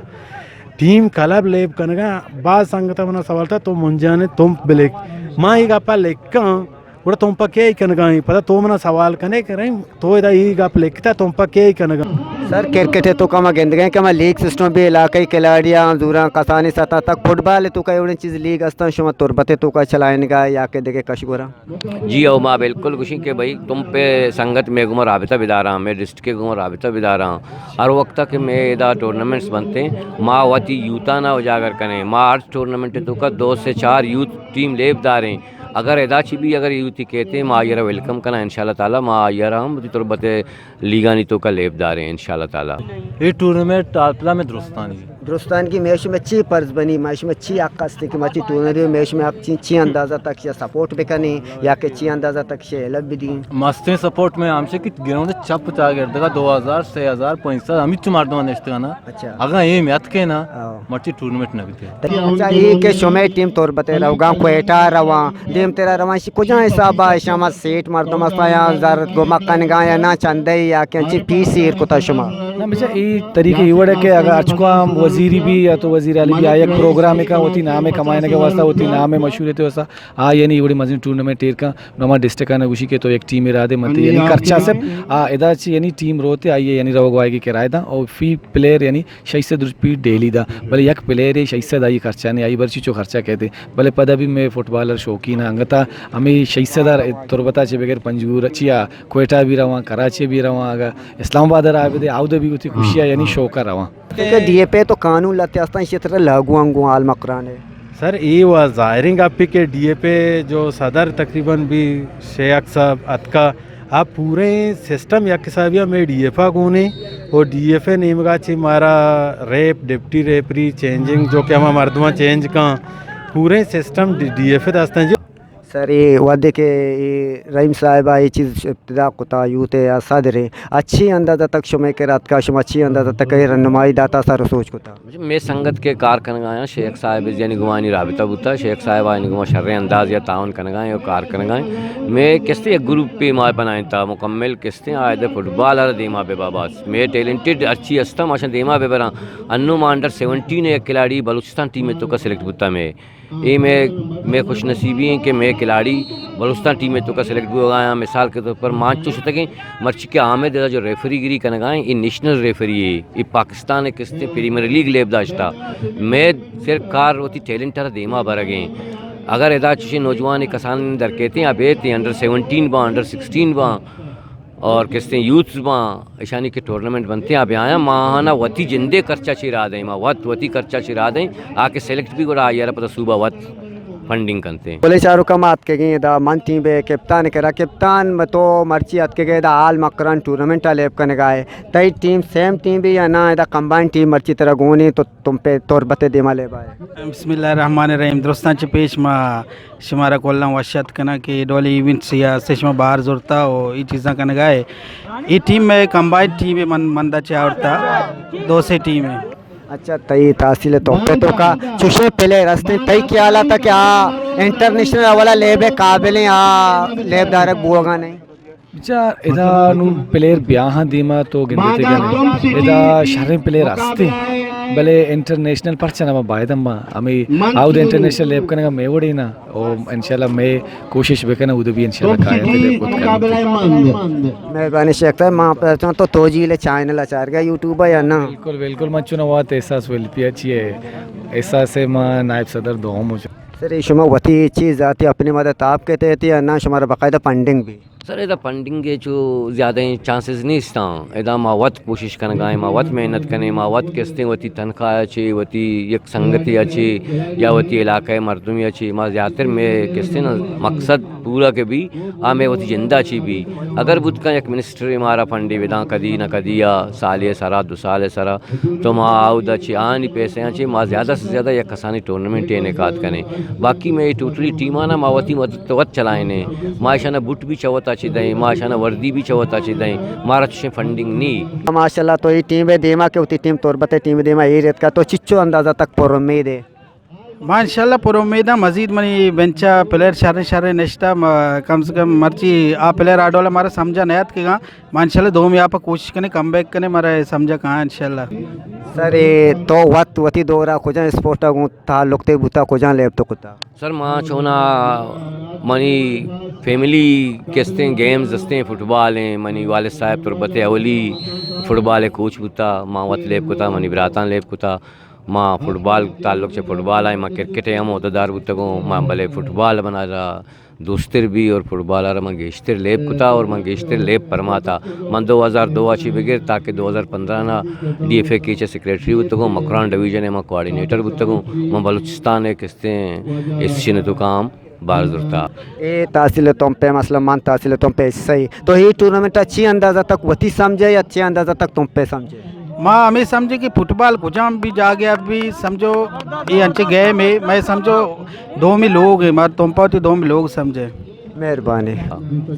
ٹیم کلب لیب کنگ آیاں۔ باز سنگتاں منا سوال تا، تو منجانے تمپ بلک۔ من اے گپا لکھاں، گڑا تمپ ءَ کئے کنگا ایں؟ پدا تو منا سوال کنے کہ رحیم، تو ادا اے گپ لکھتا، تمپ ءَ کئے کنگا؟ سر، کرکٹ ءِ توکا ما گندگا ایں کہ ما لیگ سسٹم بی، علاقائی کھلاڑیاں زوراں، کسانیں سطح تک۔ فٹبال ءِ توکا اے وڑیں چیز لیگ استاں، شما تربت ءِ توکا چلائینگا یا کہ دگہ کش گورا؟ جی او، ما بالکل گوشیں کہ بھئی تمپ ءِ سنگت مئے گوما رابطہ بداراں، مئے ڈسٹرکٹ ءِ گوما رابطہ بداراں۔ ہر وقت کہ مئے ادا ٹورنامنٹس بنتیں، ما وتی یوتھانا اجاگر کنیں۔ ما ہر ٹورنامنٹ ءِ توکا دو سے چار یوتھ ٹیم لیب داریں۔ اگر ادا چی بی، اگر یوتھی کیتے، ما آئی ءَ را ویلکم کناں، انشاءاللہ تعالی ما آئی ءَ را ہم وتی تربت ءِ لیگانی توکا لیب داریں، انشاءاللہ۔ اللہ تعالیٰ۔ اے ٹورنامنٹ آل پدا میں درستانی۔ درستان کی میش میں چی فرض بنی، میش میں چی حق است کہ مرچی ٹورنامنٹ میں میش میں حق چی، چی اندازہ تک یا سپورٹ بکنی یا کہ چی اندازہ تک شے ہیلپ بدی؟ مستیں سپورٹ میں ہمشہ کہ گراؤنڈ چپ چاگردگا دو ہزار، سے ہزار، پنچ سد ہمیچو مردم نشتگا نا۔ اچھا۔ اگاں اے میت کے نا، ہاں۔ مرچی ٹورنامنٹ نہ بیتے۔ اچھا، اے کہ شمئے ٹیم تربت ء روگاں، کوئٹہ ء رواں، دیم ترا رواں، ایشی کجام حساب ء؟ شما سیٹ مردم ہستا یا زر گمک کنگا یا نا چندے یا کہ انچی پیس ایر کتا شما؟ نہ، بچا اے طریقہ اے وڑ ہے کہ اگر اچکا ہم وزیری بھی یا تو وزیر عالی بھی آ یک پروگرام کا وتی نام کمائنگ واسطہ، وتی نام مشہوریت واسطہ آ یعنی اے وڑی مزین ٹورنامنٹ ایر کا نو ہما ڈسٹرکٹ آنا گوشی کہ تو یک ٹیم را دے مت یعنی خرچہ سب آ ادا چی یعنی ٹیم روتے آئیے یعنی روگ وائے کی کرائے دا اور فی پلیئر یعنی شش سد روپی ڈیلی دا، بلے یک پلیئرے شش سد آئی خرچہ نے، آئی برچی چو خرچہ کہتے، بلے پدا بھی میں فٹبالر شوقین ہاں، انگتا ہمیں شش سد تربتا چے بغیر پنجگور چیا کوئٹہ بھی رواں، کراچی بھی رواں، اگر اسلام آباد را بھی دے آؤ دے بھی ہوتی خوشی ہے، یعنی شوق رواں۔ کہ ڈی ایف اے تو قانون لتے استان اسی طرح لاگو انگو آل مکرانے۔ سر، اے وا ظاہریں گپے کہ ڈی ایف اے جو صدر تقریباً بھی شیخ صاحب اتکا، آ پوریں سسٹم یک حسابی ء مئے ڈی ایف ء گون ایں، او ڈی ایف ء نیمگا چہ مارا ریپ، ڈپٹی ریفری، چینجنگ، جو کہ ہما مردماں چینج کاں، پوریں سسٹم ڈی، ڈی ایف ء دست ایں جی۔ سر، اے وھدے کہ اے رحیم صاحب ء اے چیز ابتدا کتا، یوتھ ء صدر ء، اچھی اندازہ تک شمئے کرا اتکا، شما اچھی اندازہ تک اے رہنمائی داتا، سر سوچ کتا؟ مئے سنگت کہ کار کنگا آں، شیخ صاحب یعنی گوانی رابطہ بوتا، شیخ صاحب آنی گوما شریں انداز یا تعاون کنگا آں اور کار کنگا آں۔ مئے کستے یک گروپے ما بنائینتا، مکمل کستے آئے دے فٹبال ء دیما بہ با بس۔ مئے ٹیلنٹڈ ہرچی ہستا، ما شان دیما بہ براں۔ انو ما انڈر سیونٹین یک کھلاڑی بلوچستان ٹیم ء توکا سلیکٹ بوتا مئے۔ اے مئے، مئے خوش نصیبی ایں کہ مئے کھلاڑی بلوچستان ٹیم ء توکا سلیکٹ بوگا آں۔ مثال کے طور پر ما انچو شتگیں، مرچی کہ حامد ادا جو ریفری گری کنگا ایں، اے نیشنل ریفری اے، اے پاکستان ء کستے پریمیئر لیگ لیب داشتا۔ مئے سر کار وتی ٹیلنٹ ء را دیما برگ ایں۔ اگر ادا چشیں نوجوان کسان در کیتیں، ابیت انڈر سیونٹین باں، انڈر سکسٹین باں، اور کستیں یوتھز باں، اشانی کہ ٹورنامنٹ بنتے آ بیایاں، ما آہانا وتی جندے خرچہ چی را دیں، ما وت وتی خرچہ چی را دیں، آ کہ سلیکٹ بھی گڑا آئی ء را پدا صوبہ وت فنڈنگ کنتے۔ بلے چاروکا ما اتکگیں ادا من ٹیم بے کپتان کرا، کپتان تو مرچی اتکگے ادا آل مکران ٹورنامنٹ ء لیب کنگا ہے، تئی ٹیم سیم ٹیم بھی یا نا ادا کمبائن ٹیم مرچی ترا گونی تو تم پہ تربت دیما لیبا ہے؟ بسم اللہ الرحمن الرحیم۔ درستاں چہ پیش ما شمارا کلاں وش ات کناں کہ اے ڈولیں ایونٹس یا ہستیں شما بہر زرتا و اے چیزاں کنگا ہے۔ اے ٹیم مئے کمبائنڈ ٹیم ہے، من، من دا چہ آورتا دو سے ٹیم ہے۔ اچھا، تئی تحصیل توپے تو کا چوشیں پلیئر ہستیں، تئی خیال آتا کہ آ انٹرنیشنل اولا لیب قابل ہیں، آ لیب دارک بوگا نہیں؟ بچار ادا نوں پلیئر بیاہاں دیما تو گندے تے گنے۔ ادا شریں پلیئر ہستے، بلے انٹرنیشنل پرچہ نہ باں، باید ہم باں۔ ہمیں آؤد انٹرنیشنل لیب کنگا مئے وڑی نا۔ او انشاءاللہ مئے کوشش بکناں، اود بھی انشاءاللہ کایا تے لیب کت کناں۔ مہربانی شیخ صاحب، ما پہچان تو توجیل چینل اچار گیا یوٹیوب یا نا؟ بالکل، بالکل، من چنا وات احساس ویلپی اچھی ہے۔ احساس ہے ما نائب صدر دوم ہو۔ سر، اے شما وتی چیز ذاتی اپنی مدد آپ کے تحت یا نا شمارا باقاعدہ فنڈنگ بھی؟ سر، ادا فنڈنگ ء چو زیادہ چانسز نیستاں۔ ادا ما وت کوشش کنگا ایں، ما وت محنت کنیں، ما وت کستیں وتی تنخواہ ء چے، وتی یک سنگتے ء چے یا وتی علاقہ ء مردمے ء چے، ما زیاتر مئے کستیں نا مقصد پورا کہ بی، آ مئے وتی جند ء چے بی۔ اگر بوت کن یک منسٹرے مارا فنڈے بداں کدی نہ کدی یا سالے ء سرا، دو سال ء سرا، تو ما اودا چہ آنی پیسے آں چہ ما زیادہ سے زیادہ یک کسانیں ٹورنامنٹے انعقاد کنیں۔ باقی مئے ٹوٹلی ٹیمانا ما وتی مدد وت چلائینیں۔ ما اشانا بوٹ بھی چہ وتا چہ دئیں، ما اشانا وردی بھی چہ وتا چہ دئیں، مارا چشیں فنڈنگ نی۔ ماشاءاللہ تو اے ٹیم ء دیما کہ وتی ٹیم تربت ء ٹیم ء دیما ایر اتکا تو چچو اندازہ تک پر امید ہے؟ ما انشاءاللہ پر امید ہاں، مزید منی بنچا پلیئر شریں شریں نشتہ، ما کم سے کم مرچی آ پلیئر آ ڈول مارا سمجھا نیات کہ گا۔ ما انشاءاللہ دومی آپ ء کوشش کنیں، کم بیک کنیں، مارا سمجھا کہاں انشاءاللہ۔ سر، اے تو وت وتی دورا کجا اسپورٹ ء گوں تعلق تے بوتا، کجا لیب تو کتا؟ سر، ما چونا منی فیملی کستیں گیمز استیں، فٹبال ہیں، منی والد صاحب تربت اولی فٹبال کوچ بوتا، ما وت لیب کتا، منی براتاں لیب کتا۔ ما فٹبال تعلق چہ فٹبال ءَ، ما کرکٹ ءَ ہم عہدہ دار بوتگوں، ما بلے فٹبال منا را دوستر بی اور فٹبال ءَ را من گیشتر لیب کتا اور من گیشتر لیب پرماتا۔ من دو ہزار دو ءَ چی بگر تاکہ دو ہزار پندرہ نا ڈی ایف اے کے چہ سیکرٹری بوتگوں، مکران ڈویژن ءَ من کوآرڈینیٹر بوتگوں، من بلوچستان ءِ کستیں ایسوسیشن ءِ توکا ہم بار زرتا۔ اے تحصیل تمپ ءِ، مثلاً من تحصیل تمپ ءِ حصہ ای۔ تو اے ٹورنامنٹ ءَ چی اندازہ تک وتی سمجھے یا چی اندازہ تک تمپ ءِ سمجھے؟ ما ہمے سمجھے کہ فٹبال کجام بھی جاگہ ءَ بھی سمجھو، اے انچیں گیم ہے، میں سمجھو دومی لوگ ہے، مار تمپ ءَ وتی دومی لوگ سمجھے۔ مہربانی۔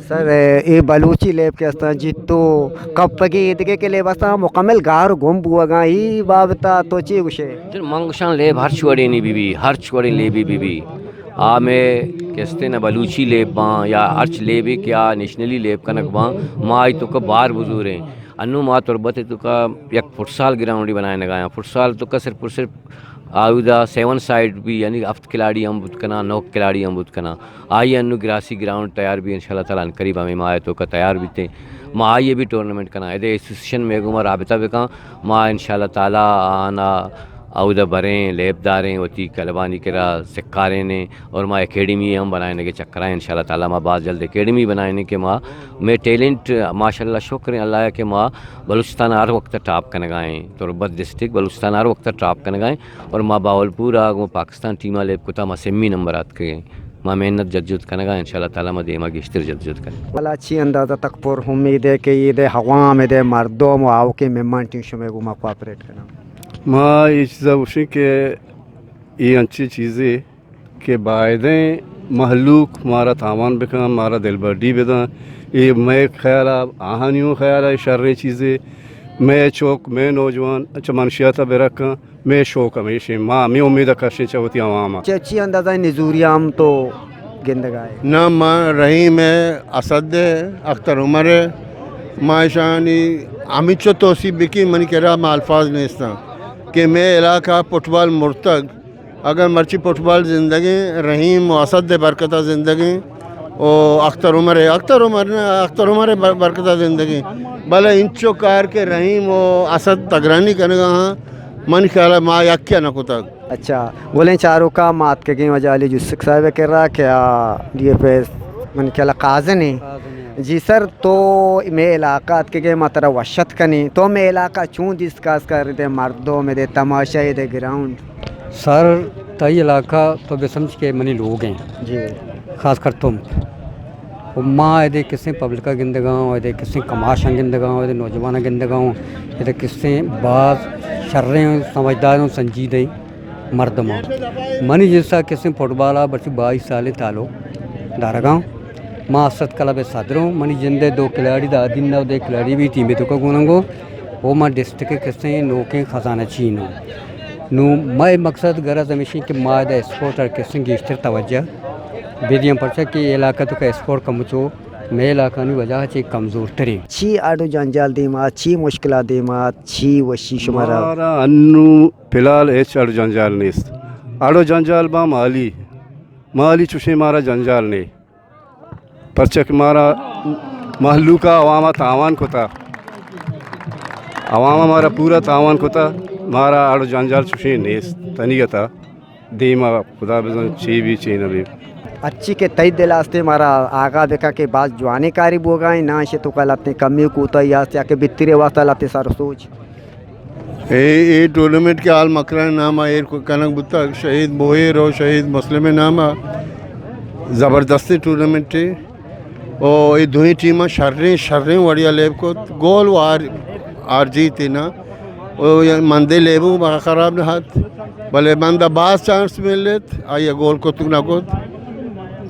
سر، اے بلوچی لیب کہ استاں، جیتو کپگی، ایدگہ کہ لیب استاں، مکمل گار و گم بوگاں، ای بابتا تو چی گوشے؟ سر، من گوشاں لیب ہرچ وڑینی بی بی، ہرچ وڑیں لیبی بی بی۔ آ مئے کستیں نہ بلوچی لیب باں یا ہرچ لیبے کہ آ نیشنلی لیب کنگ باں، ما آئی توکا بار بزوریں۔ انوں ما تربت توکا یک فٹسال گراؤنڈے بنائینگایاں۔ فٹسال توکا صرف اور صرف آودا سیون سائیڈ بھی، یعنی ہفت کھلاڑی ہم بوت کناں، نو کھلاڑی ہم بوت کناں۔ آئی انوں گراسی گراؤنڈ تیار بھی، انشاءاللہ تعالی عنقریب ہمیں ماہ توکا تیار بیتیں۔ ما آئی بھی ٹورنامنٹ کناں۔ ادے ایسوسیشن مئے گوما رابطہ بکاں، ما انشاءاللہ تعالی آنا اودا بریں، لیب داریں، وتی کلبانی کرا سکارینیں اور ما اکیڈمی ہم بنائینگے چکرائیں۔ انشاءاللہ تعالی ما باز جلد اکیڈمی بنائینیں کہ ما، مئے ٹیلنٹ ماشاءاللہ شکر اللہ کہ ما بلوچستان ہر وقت ٹاپ کنگائیں، تربت ڈسٹرکٹ بلوچستان ہر وقت ٹاپ کنگائیں اور ما باولپور آ گوں پاکستان ٹیم آ لیب کتا، ما سیمی نمبر آتکگیں۔ ما محنت جدجہد کنگائیں، انشاءاللہ تعالی ما دیما گیشتر جدجہد کنیں۔ والا چی اندازہ تک پر امید ہے کہ اے دے عوام، اے دے مردم و آوکیں مہمان ٹیم شمے گوما کوآپریٹ کناں؟ ما اے چیزا گوشیں کہ اے انچیں چیزے کہ بایدیں مہلوک مارا تاوان بکن، مارا دلبڈی بدن۔ اے مئے خیالا، آہانیوں خیالا اے شریں چیزے۔ مئے چوک، مئے نوجوان چہ منشیاتا برکن، مئے شوق ہمیشیں، ما ہمے امیدا کشیں چہ وتی عواما۔ چہ چی اندازہ نزوری ہم تو گندگائے؟ نہ، ما رحیم ہے، اسد ہے، اختر عمر ہے، ما اشانی ہمینچو توصیف بکیں، منی کرا ما الفاظ نیستاں کہ مئے علاقہ فٹبال مرتگ، اگر مرچی فٹبال زندگیں، رحیم و اسد ءِ برکت ءَ زندگیں، و اختر عمر ءِ، اختر عمر نہ، اختر عمر ءِ بر-، برکت ءَ زندگیں۔ بلے انچو کار کہ رحیم و اسد تگرانی کنگا ہاں، من خیال ءَ ما یکے ءَ نہ کتگ۔ اچھا، گلیں چاروکاں، ما اتکگیں واجہ علی جسک صاحب ءِ کرا کہ آ ڈی ایف ایس من خیال ءَ قازن ایں۔ جی سر، تو مئے علاقہ اتکگے، ما ترا وش اتک کنیں۔ تو مئے علاقہ چون دیست، خاص کر ادے مردم، ادے تماشا، ادے گراؤنڈ؟ سر، تئی علاقہ تو بہ سمجھ کہ منی لوگ ایں۔ جی۔ خاص کر تمپ۔ و ما ادے کسیں پبلک ءَ گندگاں، ادے کسیں کماشاں گندگاں، ادے نوجواناں گندگاں، ادے کسیں باز شریں، سمجھدار و سنجیدہ مردماں۔ منی جنسا کسیں فٹبال ءَ برچی بائیس سالیں تعلق دارگاں۔ ما اسد کلب ءِ صدر اوں۔ منی جند ءِ دو کھلاڑی، دادین ءُ دے کھلاڑی بھی ٹیم ءِ توکا گون انگو۔ او ما ڈسٹرکٹ ءِ کسیں نوکیں خزانہ چین اوں۔ نوں مئے مقصد غرض ہمیشی کہ ما ادا اسپورٹ ءَ کسیں گیشتر توجہ بدیاں، پرچا کہ اے علاقہ توکا اسپورٹ کمچو مئے علاقہ نی وجہ چہ کمزور تریں۔ چی اڈ و جنجال دیما، چی مشکلات دیما، چی وشی شمارا؟ مارا انو فی الحال ہچ اڑ جنجال نیست۔ اڑ و جنجال با مالی، مالی چوشیں مارا جنجال نے، پرچہ کہ مارا مہلوک ءَ عوام ءَ تاوان کتا، عوام ءَ مارا پورا تاوان کتا، مارا اڑ و جنجال چوشیں نیست۔ تنیگتا دیما خدا بزن چی بی چی نبی۔ ہرچی کہ تئی دل آستے مارا آگاہ بکن کہ باز جوانیں کاری بوگا ایں، ناں شے توکا لہتیں کمی و کوتاہی آست یا کہ بہتری واسطہ لہتیں سر و سوج۔ اے، اے ٹورنامنٹ کہ حال مکران نام ءَ ایر کنگ بوتگ، شہید بوہیر و شہید مسلم نام ءَ زبردستیں ٹورنامنٹے۔ او اے دوئیں ٹیماں شریں، شریں وڑیا لیب کت، گول و آر، آر جیت نا۔ او مندے لیبو خراب نہ ات، بلے مندا باز چانس ملت، آئی گول کت نہ کت۔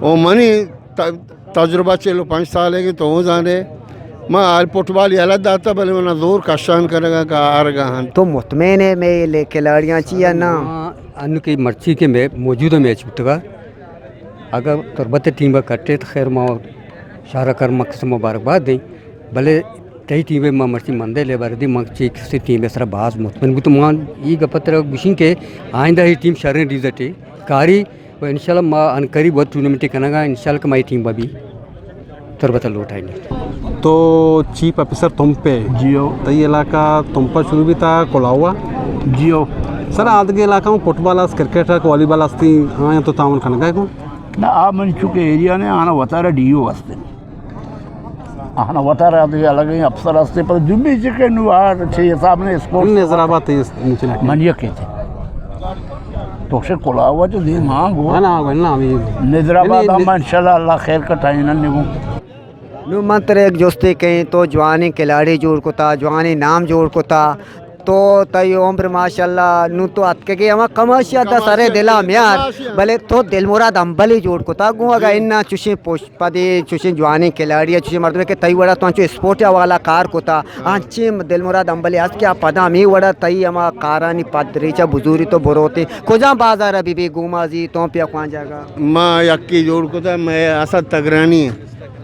او منی ت-، تجربہ چل و پنچ سالے کہ تو زانے، ما آ فٹبال یلہ داتا، بلے منا زور کشان کنگا کہ آرگا ہن۔ تو مطمئن ہے مئے لے کھلاڑیاں چی یا نا؟ ہاں، انو کہ مرچی کہ مئے موجودہ میچ بوتگا، اگر تربت ٹیم با کٹے تو خیر ما شہر کر مکس مبارکباد دیں، بلے تئی ٹیم ما مرچی مندے لے بردی، مرچی کسی ٹیم سرا باز مطمئن بوتو۔ ما ای گپ ترا گوشیں کہ آئندہ ہی ٹیم شریں ریزلٹے کاری و انشاءاللہ ما عنقریب وت ٹورنامنٹ کنگا، انشاءاللہ کہ مائی ٹیم با بھی تربت لوٹائیں۔ تو چیف آفیسر تمپے؟ جی ہو۔ تئی علاقہ تمپا شروع بیتا کلاوا؟ جی ہو۔ سر، آدگہ علاقہ میں فٹبال است، کرکٹ است، والی بال است، آیاں تو تعاون کنگا کو؟ نہ، آ من چونکہ ایریا نے آنا وتارا ڈی او است۔ آنا وتارا دے الگ ہی افسر است، پر جمعی چکے نو آ چھ حساب نے اسپورٹس۔ نظر آباد تے اس نیچے لاکے۔ من یکے تھے۔ تو سے کلا ہوا جو دے ماں گو۔ ہاں، نہ، نہ، نہ، نظر آباد ہم انشاءاللہ اللہ خیر کا ٹائم نہ نگو۔ نوں من ترا یک جستے کئیں، تو جوانیں کھلاڑی جوڑ کتا، جوانیں نام جوڑ کتا، تو تئی عمر ماشاءاللہ نوں تو اتکگے ہما کماشی ءَ داں سرے دلا میار، بلے تو دلمراد ہمبلی جوڑ کتا۔ گوں اگاں اناں چوشیں پوش پدے، چوشیں جوانیں کھلاڑی ءَ، چوشیں مردمے کہ تئی وڑا تو انچو اسپورٹ ءِ حوالہ کار کتا، انچیں دلمراد ہمبلی است کہ آ پدا ہمے وڑا تئی ہما کارانی پد ریچ ءَ بزوری تو بروتے۔ کجام بازار ءَ بہ بی، گومازی، تونپے ءَ، کوانجاگہ؟ ما یکے جوڑ کتا، مئے اسد تگرانی ایں۔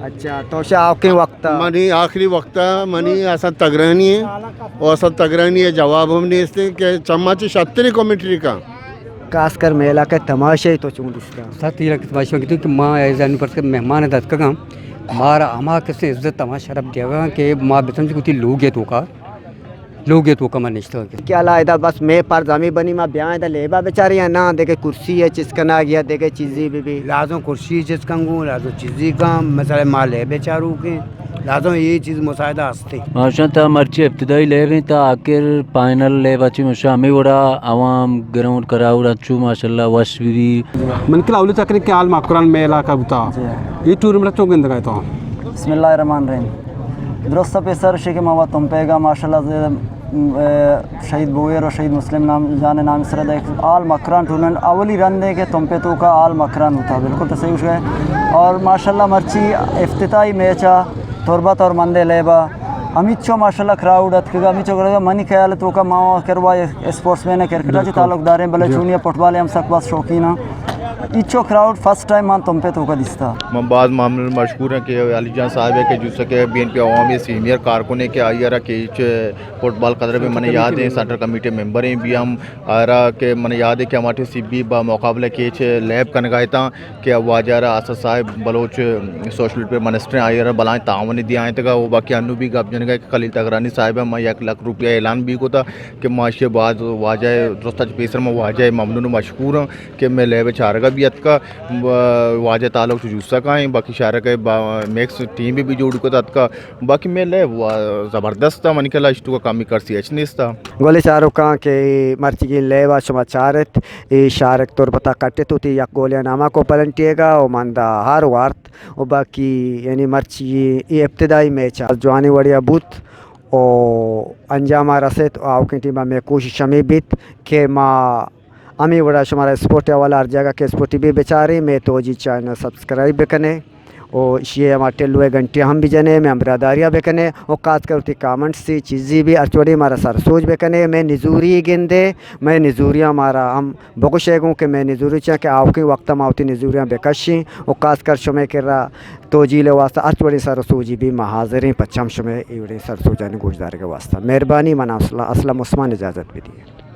اچھا، تو شہ آوکیں وقت ءَ؟ منی آخری وقت ءَ منی اسد تگرانی ایں، و اسد تگرانی ءِ جواب ہم نیست کہ چما چہ شتریں کمنٹری کن۔ خاص کر مئے علاقہ ءِ تماشائی تو چون دیستا؟ سخت علاقہ ءِ تماشا کیت کہ ما ایزانی پرس کہ مہمان داتکگاں، مارا ہما کسے عزت ہما شرف دیگا کہ ما بسمجھ کتی لوگ ءِ توکا لوگ ءِ توکا ما نشتگ۔ کہ اللہ ادا بس مئے پرز ہمے بنی ما بیاں ادا لیبا بچاریں یا ناں دگہ کرسی ءِ چست کنگ یا دگہ چیزے بہ بی؟ لازم کرسی چست کن گوں، لازم چیزے کن، مثلاً ما لیب چاروکیں، لازم اے چیز مساعدہ ہستے۔ ماشاءاللہ، تا مرچی ابتدائی لیب ایں تا آخر فائنل لیب ءَ چہ مشا ہمے وڑا عوام گراؤنڈ کراؤڈ انچو ماشاءاللہ وش بہ بی۔ من کلا اولی چکرے کہ آل مکران مئے علاقہ بوتا۔ جی۔ اے ٹورنمنٹ چون گندگا تو؟ بسم اللہ الرحمن الرحیم۔ درست پیسر شی کہ ما وت تمپیگا ماشاءاللہ ز-، م-، اے، شہید بویر و شہید مسلم نام، جان نام سر دے آل مکران ٹورنمنٹ اولی رندے کہ تمپے توکا آل مکران ہوتا، بالکل تو صحیح ہوش گئے۔ اور ماشاءاللہ مرچی افتتاحی میچ آ تربت اور مندے لیبا ہمیچو ماشاءاللہ کراؤڈ اتکگا، ہمیچو کراؤڈ منی خیال توکا ما کروا اسپورٹس مین کرکٹ چی تعلق داریں، بلے جی۔ چونیا فٹبال ہم سک باز شوقین ہاں۔ ایچو کراؤڈ فرسٹ ٹائم من تمپے توکا دیستا۔ من باز ممنون مشکور ہاں کہ علی جان صاحب ہے کہ جوسا کہ بی این پی عوامی سینئر کارکن ہے کہ آئی را کہ ایچ فٹبال قدر بھی من یاد ہے، سینٹرل کمیٹی ممبر ہیں بھی ہم آرا کہ من یاد ہے کہ ہمارے سی بی با مقابلہ کہ ایچ لیب کنگا تھا کہ واجہ را اسد صاحب بلوچ سوشل ویلفیئر منسٹر ہیں، آئی را بلائیں تعاون دیا ہیں تگا، وہ باقی انو بھی گپ جنگا کہ خلیل تگرانی صاحب ہے، ما یک لاکھ روپیہ اعلان بھی کو تھا کہ ما اشی بعد واجہ درست پیسر ما واجہ ممنون و مشکور ہاں۔ کہ مئے لیب چارگا بھی اتکا، و-، واجہ تعلق چو جوسا کائیں، باقی شارک با-، میکس ٹیم بھی، بھی جوڑ کت اتکا، باقی مئے لیب وا-، زبردست آ، منی کلا اشتو کا کمی کرسی اچ نیستا۔ گولی چاروکاں کہ مرچیگیں لیب آ شما چارت، اے شارک تربتا کٹت ہوتی یک گولی ناما کو پلنٹیگا و مندا ہار وارت و باقی یعنی مرچی اے ابتدائی میچ آ جوانی وڑیا بوت و انجام آ رسیت و آوکیں ٹیم آ مئے کوشش ہمیں بیت کہ ما ہمے وڑا شمارا اسپورٹ ءِ حوالہ ہر جاگہ کہ اسپورٹی بی بچاریں، مئے توجی چینل سبسکرائب بکنے و اشی ءِ ہما ٹلو ءِ گھنٹی ہم بجنے، مئے ہمراہداری ءَ بکنے و خاص کر وتی کامنٹس ءَ چیزی بھی ہرچ وڑی مارا سر سوج بکنے، مئے نزوری گندے، مئے نزوریاں مارا ہم بگوشے گوں کہ مئے نزوری چیاں کہ آوکیں وقت ءَ ما وتی نزوریاں بکشیں و خاص کر شمئے کرا توجیل ءِ واسطہ ہرچ وڑی سر سوجی بھی ما حاضریں، پچم شمئے اے وڑی سر سوجانی گوشدارگ ءِ واسطہ۔ مہربانی، من اسلم، اسلم عثمان اجازت بدیے۔